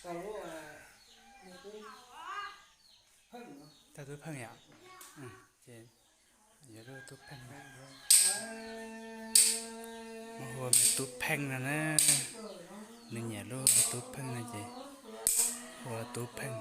Tau tub pheej yom. Ces yuav lub tub pheej, hu ua me tub pheej no na. Nws nyiam lub tub pheej no ces hu ua tub pheej.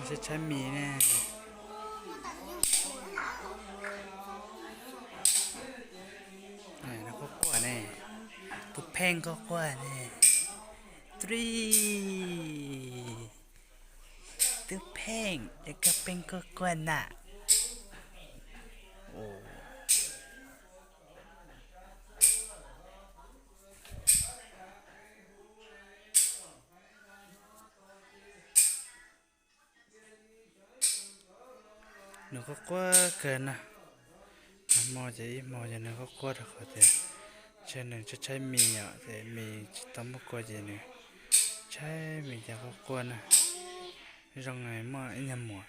Tshaib tshaib mis ne. Quaj quaj ne. Tub pheej quaj quaj ne. Three. Tub pheej, es koj pheej quaj quaj na. Nws quaj quaj kawg na. Nag hmo ces ib hmo ces nws quaj quaj rau qhov tias ntshe nws tshaib tshaib mis yom, ces mis tsis tau muab kua ces nws tshaib mis ces quaj quaj na. Zoo muaj ib niag muam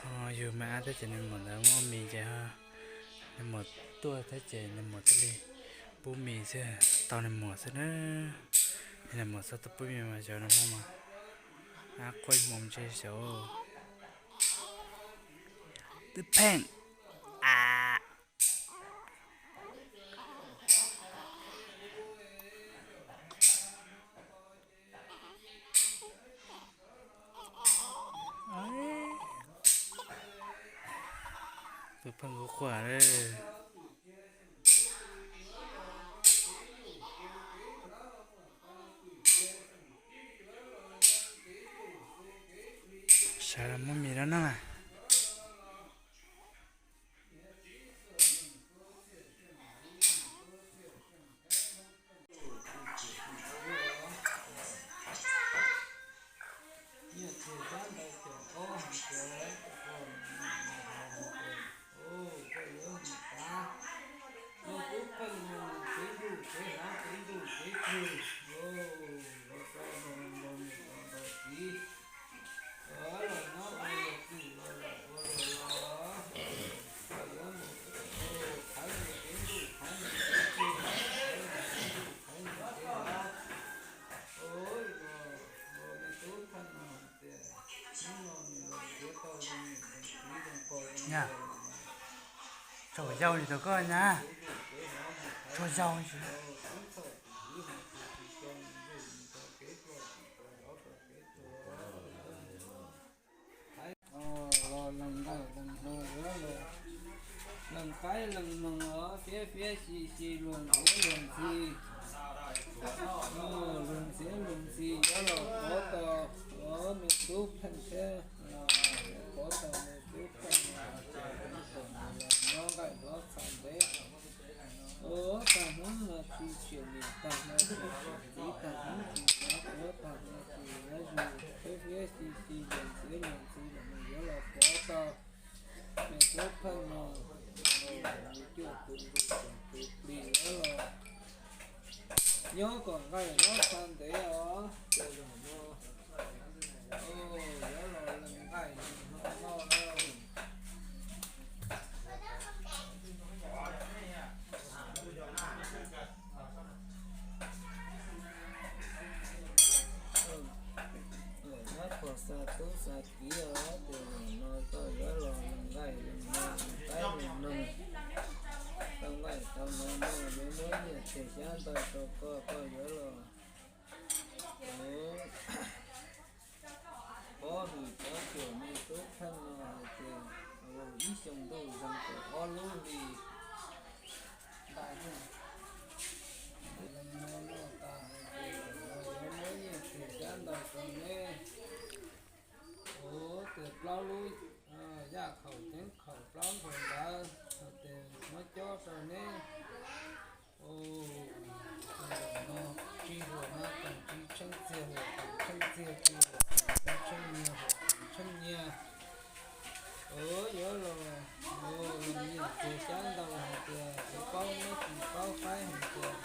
ho yug me ab thiab ces nws muam ntawd muaj mis ces nws muam tuaj thiab ces nws muam thiaj li pub mis xwb, tau nws muam xwb na. Nws muam txhob tau pub mis mas xyov nws muaj mas ab quaj ib hmo ntsej xyov. Tub pheej. A, tub pheej quaj quaj lawm. Sawv los muab mis rau noj na. Nyiaj txiag xyab ntawv caum ob hais tias, koj yuav mus tav, koj tub pheej mus kev ntuj kev hlauv kev ntuj kev twg, yuav tau nrog niam nrog txiv los nyob ua luag kwv los los ua luag los, koj yuav mus thaiv nws kev ntuj thaiv nws kev twg, thaiv nws kev ntuj thaiv nws kev hlauv. Ua luag me tub pheej no hais tias hnub no nws los nrhiav tau zoo niam zoo txiv zoo pog zoo nraug lawm mas, tsaug yau li rau koj nyab, tsaug yau li. Los lees nqaij lees hmo, lees qaib lees noog os, fiab fiab xyi xyi, luag ntxhiab luag ntxhi. Luag ntxhiab luag ntxhi yuav los pov tau, yuav me tub pheej thiab, pov tau me tub pheej no, los nyob nqaij hlob txha ntev. Ua tag hnub no tsis tsim niam, tag hmo tsis tsim txiv, tag hnub tsis hnov quav, tag hmo tsis hnov zug, fiab fiab xyi xyi, luag ntxhiab luag ntxhi los yuav los pov tau. Me tub pheej no, nws cuaj tus ntxhais tus plig yuav los nyob kom nqaij hlob txha ntev os. Yuav los lees nqaij lees hmo noj na. Nyob puag xa tub xa kiv os, ces zaum no koj yuav los lees nqaij lees hmo, lees qaib lees noog, tau nqaij tau hmo noj, yuav muab nyiaj txiag xyab ntawv rau koj, koj yuav los pov hwm cov cuam me tub pheej no hais tias ib xyoo ntuj zoo kaum ob lub hli ntais. plaub qaib hais tias,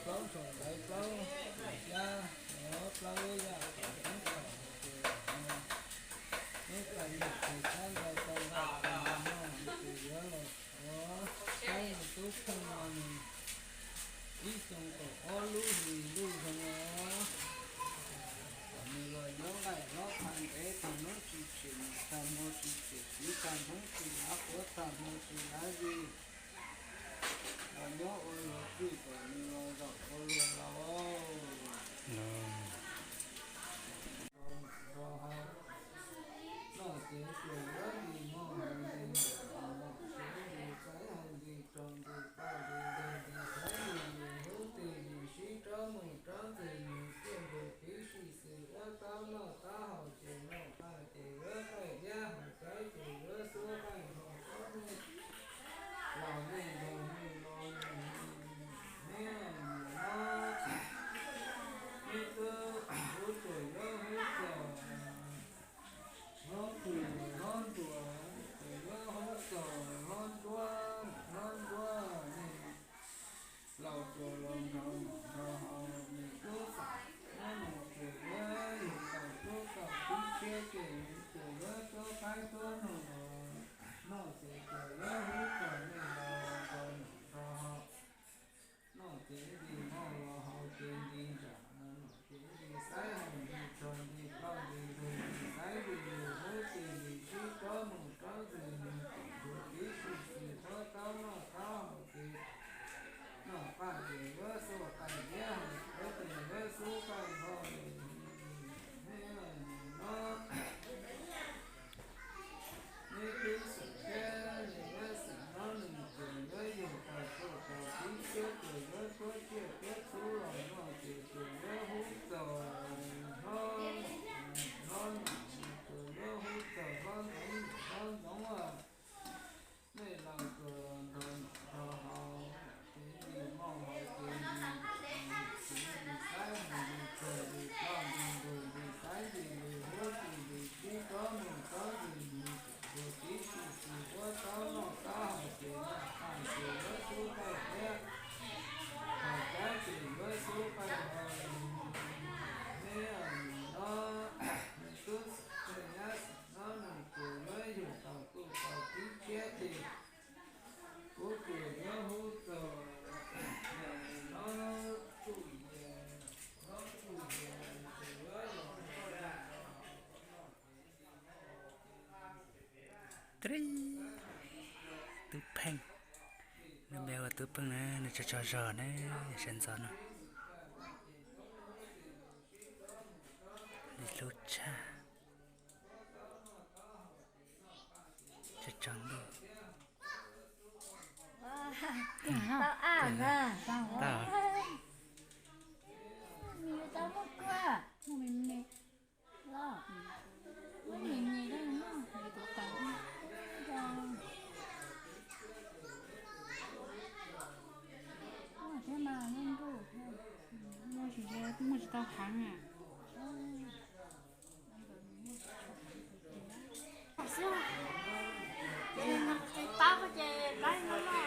plaub tshom ntawd plaub yaj, plaub lub yaj kom tub tau hais tias, tub tau yam tes sab ntawd tau nqa tus no hais tias yuav los thov tub tub pheej no nws ib xyoo kom ob lub hlis ntuj zoo os. Kom nws los yuav nqaij hlob qha ntev tag hnub tsis tshem, tag hmo tsis tshem siv, tag hnub tsis lav quav, tag hmo tsis lav zis. Los nyob ua luag txwj kom nws los zaum ua luag laus. Nrog haus, noj ces tsuas yuav ntis mog, ntis ntim, ntim ntim, saib haus ntim, rog ntim, paj ntim, ntug ntim, saib ntim ntim, hub ntim ntim, sib rov mus rov ntxwg ntim, tiaj npug piv sij xwm, ua taub noj taub haus ces noj qaij ces yuav qaij diab, haus qaib ces yuav xub qaij hlo, tsob nej los nej nrog nej los neb, neb twb hub txaus yuav hub txaus, hlob tus hlob nruas ces yuav hub txaus, hlob nruab hlob nruab, nej laus tsuas los nrog nrog haus, nws tub xam nyob nws tsuas yuav yug tau tub tau tub tshiab ces nws tsuas yuav tsuab qaib tsuab noog los noj ces tsuas yuav hub txaus, nej laus los nrog nrog haus. Noj ces ntis mog, los haus ces ntis ntsam, noj ces ntis saib, haus ntis rog, ntis plaub, ntis ntug, ntis saib, ntis lus, hub ces ntis sib rov mus rov ntxwg ntis, tiaj npug piv sij xwm, ua taub noj taub haus ces noj qaij ces yuav xub qaij diab, haus qaib ces yuav xub qaij hlo. Neb twb xeem thiab, neb twb xeem hlob, nws tsuas yuav yug tau tub tau tub tshiab, tsuas yuav tsuab tsiaj tsuab txhu los noj ces tsuas yuav hub txaus, hlob hlob, tsuas yuav hub txaus, hlob ntxoov hlob ntxoov. Nej laus tsuas los nrog nrog haus, ces ntis mog, haus ces ntis, ces ntis saib, ntis rog, ntis plaub, ntis ntug, ntis saib, ntis lus, hub ces ntis sib rov mus rov ntxwg ntis, tiaj npug piv sij xwm, ua taub noj taub haus ces noj qaij ces yuav xub qaij diab, haus qaib ces yuav xub qaij hlo. Neb los, neb tub xeem nyab xeem hlob, nws tsuas yuav yug tau tub tau tub tshiab ces kuv tsuas yuav hub txaus, hlob tub, hlob tub, tsuas yuav los Tub Pheej, lub npe hu ua Tub Pheej na, nws tsaug tsaug zog na, sawv ntxov no. Nws hlub tshaj, tsaug tsaug ntuj. Tau, nws yuav tau muaj kua, muaj me me los, muaj me me los, nws tus tau, muaj thiab mas, muaj ntuj, muaj tsis, muaj tsis tau heev. Ces pab ko ces pab no loj,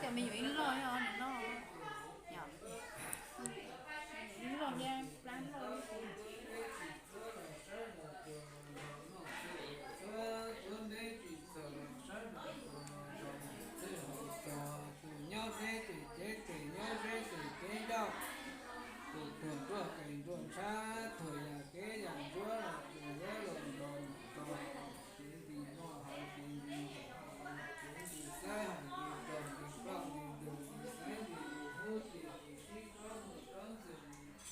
ces me nyuam ib loj nws loj, ib loj thiab plab loj. Tus nyob zeb tus cev tes, nyob zeb tus cev ncauj, tus tuag nruaj qes nruaj ntshab, tuag yam kev yam ntsuab los tus yuav los nrog nrog, ces ntis mog haus ces ntis, ces ntis saib haus ntis rog ntis plaub ntis ntug ntis saib ntis lus hub ces ntis sib rov mus rov ntxwg ntis.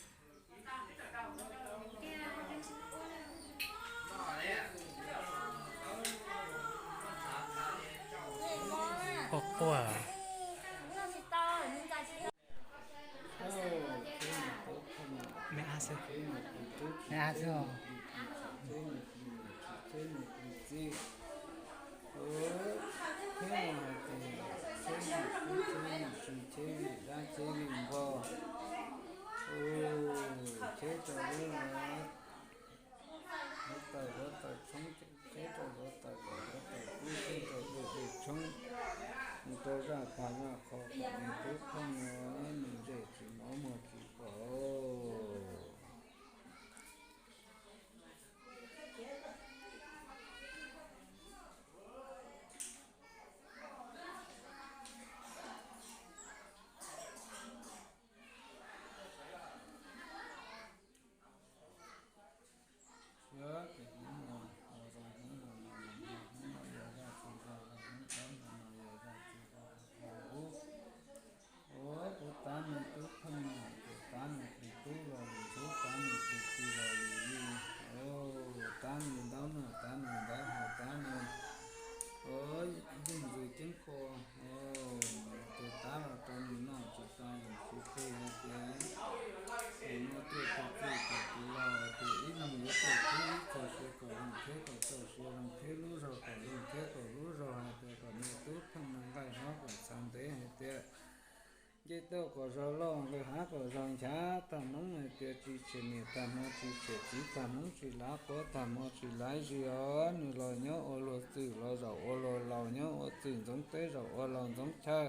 Quaj quaj. Me ab xwb, me ab xwb os. Txeb nws tus txiv, thiab hais tias txeb nws tub txeb nws tsis txeb vim dab txeb vim npog, txeb rau lub, lov tawm lov tawm tshoob, txeb rau lov tawm kom lov tawm kub, txeb rau lub lub tshoob. Nws rau zaj tag zaj qhov kom nws tub pheej no nws zem tsis mov muag tsis pom. Siab ces hnub no ua zoo, hnub no yog hnub no yog zaj tsis zoo, hnub no yog zaj tsis zoo. Ua kuv tab nws tub pheej no ces tab nws plis tub los lwm ntxhub, tab nws plis txi los lwm yij, tab nws ntaub noj, tab nws ntaub haus, tab nws yeej ntxwg ceeb qhua, tab los rau nws noj tsis tau, yeej tsis plig hais tias nws tuaj txog txij kom tus laus hais tias ib leeg yuav tuaj txhub ib txog sia kom zoo thiab kom txoj sia zoo thiab lub zog kom zoo thiab kom lub zog hais tias kom nws tub pheej no nqaij hlob kom txhav ntev hais tias nce toj kom zog loj, nqaij hav kom zog nchav, tag hmoob hais tias tsis tshiam niam tag hmo tsis tshiam txiv, tag hmoob tsis lav quav tag hmo tsis lav zis os. Nws los nyob ua luag txwm los zaum ua luag laus, nyob ua txwm ntxoov teb zaum ua laus ntxoov chaw,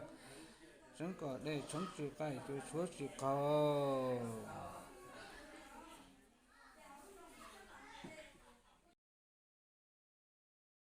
tseeb kom dej tshoob tsis qaij, cua tshuab tsis qaug.